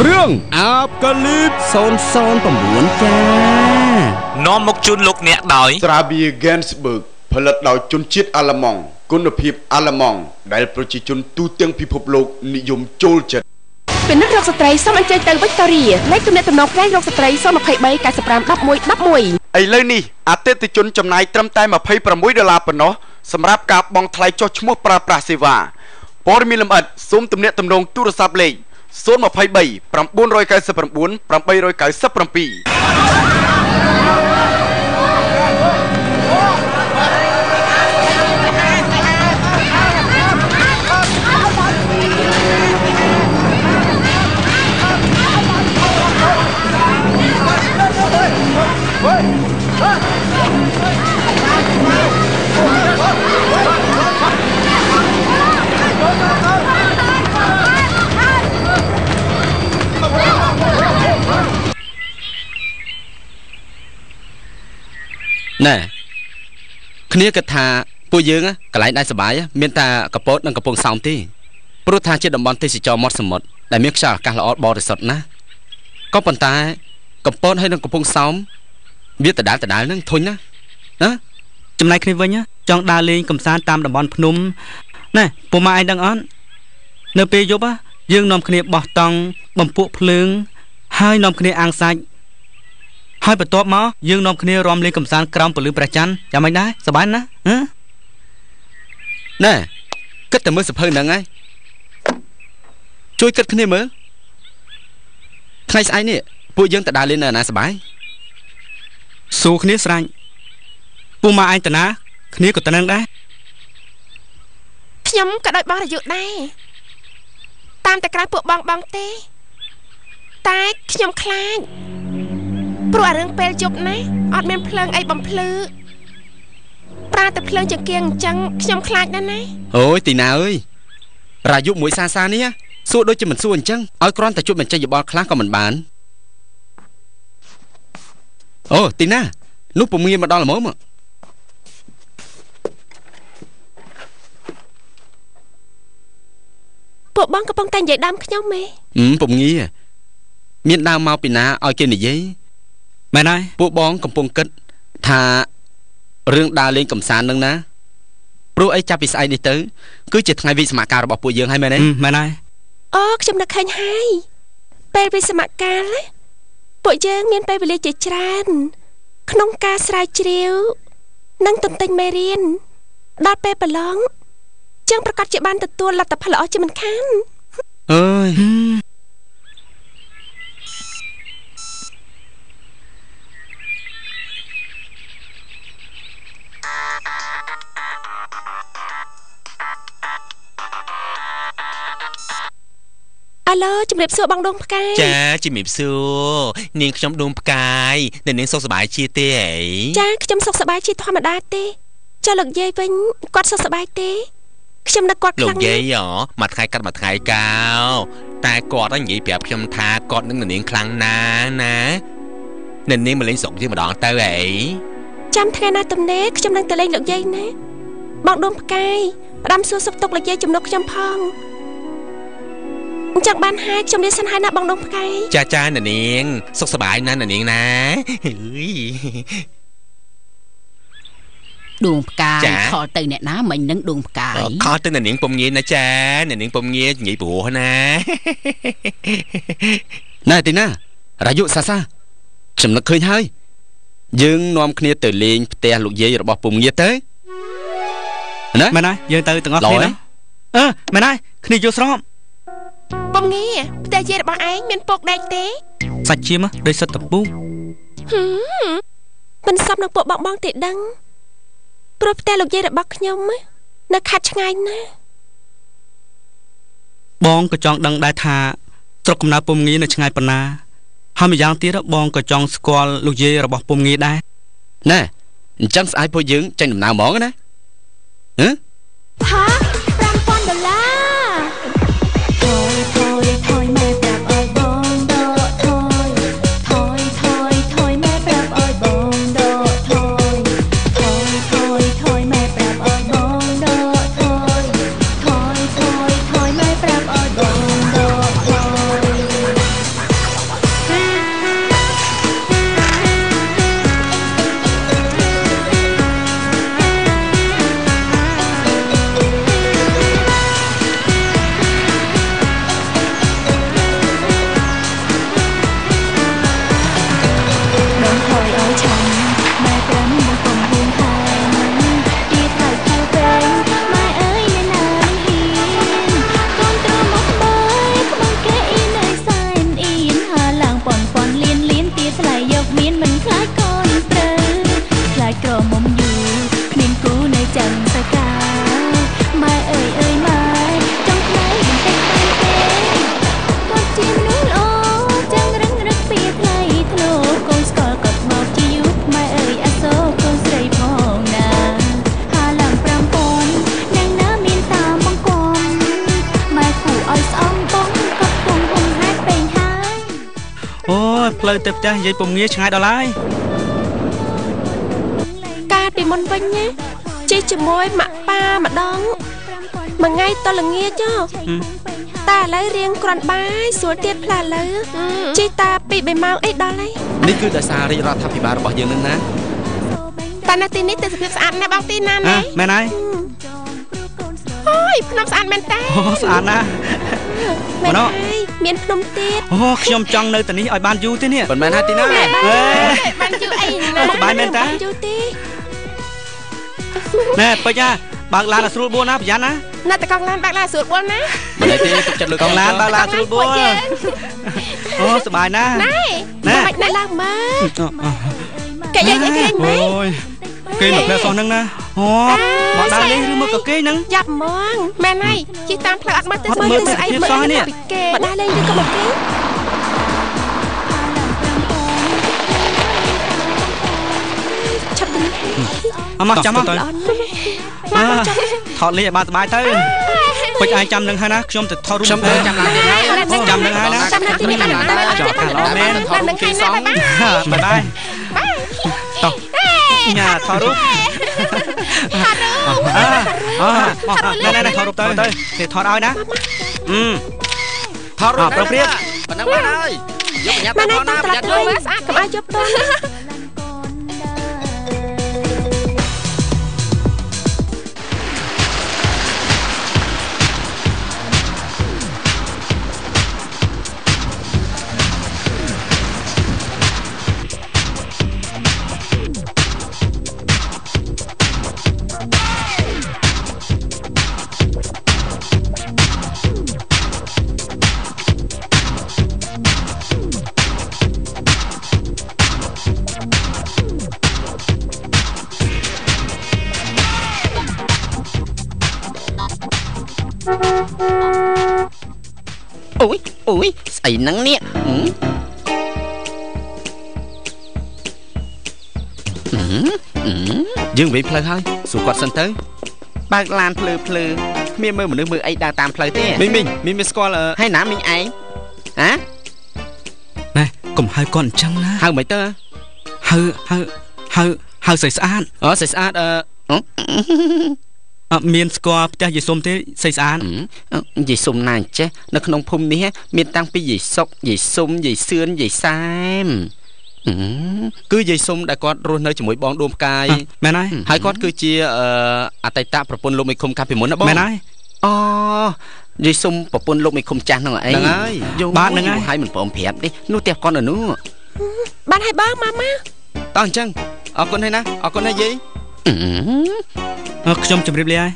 រឿងអាបកាលីប009ចានាំមកជូនលោកអ្នកដោយ ស្រាបៀរ Ganzberg ផលិតដោយជនជាតិអាល្លឺម៉ង់គុណភាពអាល្លឺម៉ង់ដែលប្រជាជនទូទាំងពិភពលោកនិយមចូលចិត្ត ពិនិត្យរោគស្ត្រីសូមអញ្ជើញទៅវិកតូរីលេខទំនាក់ទំនងផ្នែករោគស្ត្រី023 95 11 11 ឥឡូវនេះអតិថិជនចំណាយត្រឹមតែ26ដុល្លារប៉ុណ្ណោះសម្រាប់ការបង់ថ្លៃចុះឈ្មោះប្រើប្រាស់សេវាព័ត៌មានលម្អិតសូមទំនាក់ទំនងទូរស័ព្ទលេខ023 999 897 ណែគ្នាគិតថាពួកយើងកន្លែងដែលសប្បាយមានតែកពតនិងកំពង់សោមទេព្រោះថាជាតំបន់ទេសចរមាត់សមុទ្រដែលមានខ្យល់អាកាសល្អបរិសុទ្ធណាស់ក៏ប៉ុន្តែកំពតហើយនិងកំពង់សោមវាដដែលដដែលនឹងធុញណាណាចំណែកគ្នាវិញចង់ដើរលេងកំសាន្តតាមតំបន់ភ្នំណែពុំម៉ែឯងដឹងអត់នៅពេលយប់យើងនាំគ្នាបោះតង់បំពក់ភ្លើងហើយនាំគ្នាអាំងសាច់ហើយបន្ទាប់មកយើងនាំគ្នារាំលេងកំសាន្តក្រោមពន្លឺព្រះច័ន្ទយ៉ាងម៉េចដែរសប្បាយណាស់ហ៎ណែគិតតែមើលសភៅហ្នឹងហើយជួយគិតគ្នាមើលថ្ងៃស្អែកនេះពួកយើងទៅដើរលេងនៅណាសប្បាយសួរគ្នាស្រាញ់ពួកម៉ាឯងតាណាគ្នាក៏តំណឹងដែរខ្ញុំក៏ដូចបងរយុដែរតាមតែក្រៅពួកបងបងទេតែខ្ញុំខ្លាចព្រោះអារឿងពេលយប់ណាអត់មានភ្លើងអីបំភ្លឺប្រើតែភ្លើងចង្គៀងអញ្ចឹងខ្ញុំខ្លាចណាស់ណាអូយទីណាអើយរាយុមួយសាសានេះសួរដូចជាមិនសួរអញ្ចឹងឲ្យគ្រាន់តែជួបបញ្ចេញយោបល់ខ្លះក៏មិនបានអូទីណានោះពមៀមកដល់ល្មមពួកបងកំពុងតែនិយាយដើមខ្ញុំហ៎ពមងាមានដើមមកពីណាឲ្យគេនិយាយមែនហើយពួកបងកំពុងគិតថារឿងដើរលេងកំសាន្តនឹងណាព្រោះអីចាប់ពីស្អែកនេះទៅគឺជាថ្ងៃវិស្សមកាលរបស់ពួកយើងហើយមែនទេមែនហើយអូខ្ញុំនឹកឃើញហើយពេលវិស្សមកាលពួកយើងមានពេលវេលាជាច្រើនក្នុងការស្រាវជ្រាវនិងទន្ទិញមេរៀនដល់ពេលប្រឡងចឹងប្រកាសជាបានទទួលលទ្ធផលល្អជាមិនខានអើយអាឡូជំរាបសួរបងដួងផ្កាយចាជំរាបសួរនាងខ្ញុំដួងផ្កាយអ្នកនាងសុខសប្បាយជាទេអីចាខ្ញុំសុខសប្បាយជាធម្មតាទេចាលោកយាយវិញគាត់សុខសប្បាយទេខ្ញុំនឹកគាត់ខ្លាំងលោកយាយមួយថ្ងៃកាត់មួយថ្ងៃកោតែគាត់និយាយប្រាប់ខ្ញុំថាគាត់នឹងនាងខ្លាំងណាស់ណាអ្នកនាងមកលេងស្រុកយើងម្ដងទៅអីចាំថ្ងៃណាទំនេរខ្ញុំនឹងទៅលេងលោកយាយណាបងដួងផ្កាយផ្ដាំសួរសុខទុក្ខលោកយាយជំនួសខ្ញុំផងអញ្ចឹងបានហើយខ្ញុំលាសិនហើយណាបងដួងផ្កាយចាចាអ្នកនាងសុខសប្បាយណាស់អ្នកនាងណាដួងផ្កាយខលទៅអ្នកណាមិញនឹងដួងផ្កាយខលទៅអ្នកនាងពុំងាយណាចាអ្នកនាងពុំងាយនិយាយព្រោះណាណែទីណារាយុសាសាខ្ញុំនឹកឃើញហើយយើងនាំគ្នាទៅលេងផ្ទះលោកយាយរបស់ពុំងាយទៅណាមែនហើយយើងទៅទាំងអស់គ្នាណាអឺមែនហើយគ្នាយល់ស្របពុំងាផ្ទះយាយរបស់ឯងមានពកដែកទេសាច់ឈាមដូចសិតតពូមិនសមនឹងពួកបងបងទេដឹងព្រោះផ្ទះលោកយាយរបស់ខ្ញុំនៅខាត់ឆ្ងាយណាស់បងក៏ចង់ដឹងដែរថាស្រុកកំណើតពុំងានៅឆ្ងាយប៉ុណ្ណាហើយម្យ៉ាងទៀតបងក៏ចង់ស្គាល់លោកយាយរបស់ពុំងាដែរណែអញ្ចឹងស្អែកពួកយើងចេញដំណើរហ្មងណាហ៎ហា5000ដុល្លារថយម៉ែប្រាប់ឲ្យបងដកថយថយថយថយម៉ែប្រាប់ឲ្យបងដកថយថយថយថយម៉ែប្រាប់ឲ្យបងដកថយថយថយថយម៉ែប្រាប់ឲ្យបងដកថយ ផ្លូវទៅផ្ទះយាយពុំងាឆ្ងាយដល់ហើយកាលពីមុនវិញណាជិះជាមួយម៉ាក់ប៉ាម្ដងមួយថ្ងៃតល្ងាចតែឥឡូវរៀងគ្រាន់បាយស្រួលទៀតផ្លាឥឡូវជិះតា2-3ម៉ោងអីដល់ហើយនេះគឺដោយសាររាជរដ្ឋាភិបាលរបស់យើងនឹងណាតែនៅទីនេះទេសភាពស្អាតណាស់បងទីណាណែមែនហើយអូយភ្នំស្អាតមែនតើអូស្អាតណាស់មែនហើយមានភ្នំទៀតអូខ្ញុំចង់នៅទីនេះឲ្យបានយូរទេនេះមិនមែនហើយទីណាបានយូរអីណាសប្បាយមែនតើយូរទេណែពេជ្របើកឡានឲ្យស្រួលបួនណាប្រយ័ត្នណាណាតកង់ឡានបើកឡានស្រួលបួនណាមិនទេទុកចិត្តលើកង់ឡានបើកឡានស្រួលបួនអូសប្បាយណាស់ណែណែមិនឡើងមកគេយាយគេមែនអូយគេមកផ្លែសោះហ្នឹងណាអូមកដើរលេងឬមកក៏គេហ្នឹងយ៉ាប់ហ្មងមែនហើយជិះតាមផ្លូវអត់មើលទៅមើលស្អីមើលនេះពីគេមកដើរលេងឬក៏មកគេឆាប់ទៅអមចាំមកទៅថតលេងឲ្យបានសប្បាយទៅពេជ្រឯងចាំនឹងហើយណាខ្ញុំទៅថតរូបខ្ញុំទៅចាំឡានទៀតហើយចាំនឹងហើយណាចាំនឹងទីនេះចាំល្អមែនថតរូបគេសងបាយបាយតោះញ៉ាថតរូបថតរូបអណែណែថតរូបទៅគេថតឲ្យណាថតរូបប្រុងព្រៀបប៉ុណ្ណឹងបានហើយយកប្រញាប់ទៅណាប្រយ័ត្នយស្អាតកុំឲ្យយប់ទៅអូយស្អីហ្នឹងនេះយើងវិញផ្លូវហើយសួរគាត់សិនទៅបើកឡានភ្លឺភ្លឺគ្មានមើលមនុស្សមើលអីដើរតាមផ្លូវទេមីងមីងមានស្គាល់ហើយណាមីងឯងហ៎ណែកុំហៅគាត់អញ្ចឹងណាហៅមិនទៅហៅហៅហៅហៅស្អីស្អាតអូស្អីស្អាតអឺអត់មានស្គាល់ផ្ទះយាយសុំទេស្អីស្អាតយាយសុំណាអញ្ចេះនៅក្នុងភូមិនេះមានតាំងពីយាយសុកយាយសុំយាយសឿនយាយសែមគឺយាយសុំដែលគាត់រស់នៅជាមួយបងដួងផ្កាយមែនហើយហើយគាត់គឺជាអតីតប្រពន្ធលោកមេឃុំកាលពីមុនណាបងមែនហើយអូយាយសុំប្រពន្ធលោកមេឃុំចាស់ហ្នឹងអីហ្នឹងហើយបាទហ្នឹងហើយហើយមិនព្រមប្រាប់ទេនោះផ្ទះគាត់នៅនោះបានហើយបងម៉ាម៉ាតោះអញ្ចឹងអរគុណហើយណាអរគុណណាយាយខ្ញុំជម្រាបលាហើយ